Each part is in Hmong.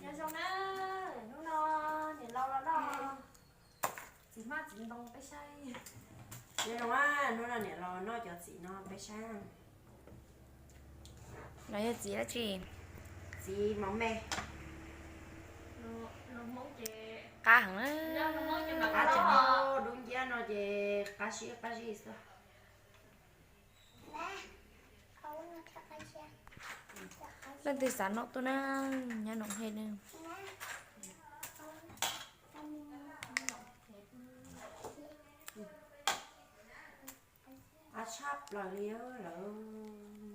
Nyob zoo na, hnub no niam laus los noj txiv hmab txiv ntoo peb saib. Nyob zoo, hnub no niam laus noj cov txiv no peb saib. No yog txiv dab tsi? Txiv mov me. Qab heev na. Qab tseem dub nciab no ces qab sib qab zib xwb. Leej twg xav noj tuaj na, nyob Noom Hej na. Qab tshaj plaws li lawm.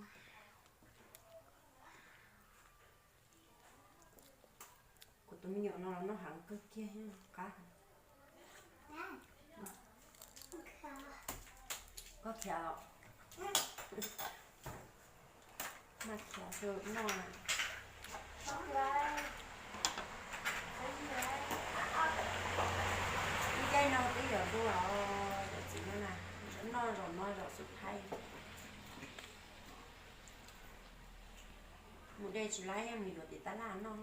Kuv tus me nyuam no los noj heev kawg kiag, qab. Koj khiav, mas khiav tus noj. Ib caij no twb yuav tu os, cov txiv no na, noj zaum no zaum xub thaib. Mus de tsis laib, mus yuav tim tab laj noj.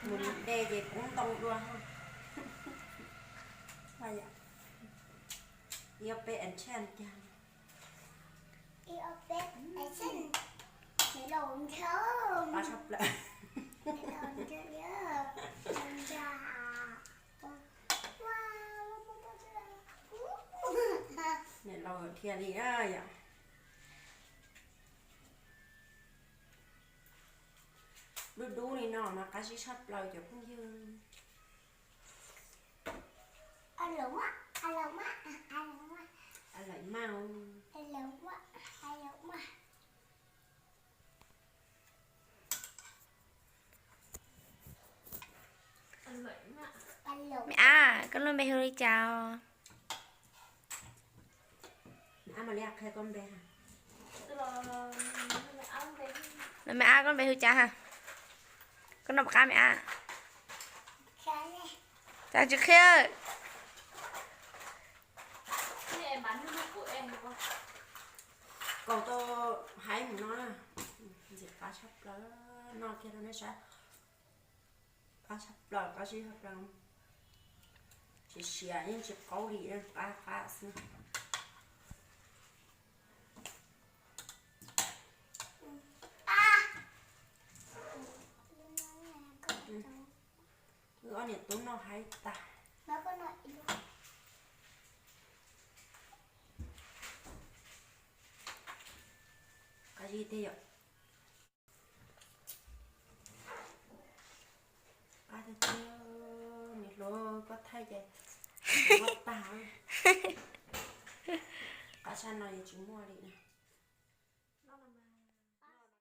Mus de ces poob ntoo dua. Ib ob peb and ten kiag. Qab tshaj plaws. Niam laus dhia li yom. Dub dub li no mas qab zib tshaj plaws cov phooj ywg. Lawm mas, me ab, koj lub npe hu li cas? Los me ab, koj npe hu cas ha? Koj noj puas qab me ab? Cas tsis qhia? Kaus tau haib mus no, ntxim qab tshaj plaws, noj kiag rau nej saib. Qab tshaj plaws, qab zib tshaj plaws. Tsis siav yeej tsis qaub li, qab qab xwb. Wb ob niam tub noj haib tag. Qab zib tiag yom. Qab tiag tiag, niam hluas koj thaij ces muab tag. Qab tshaj no yeej tsis muaj li.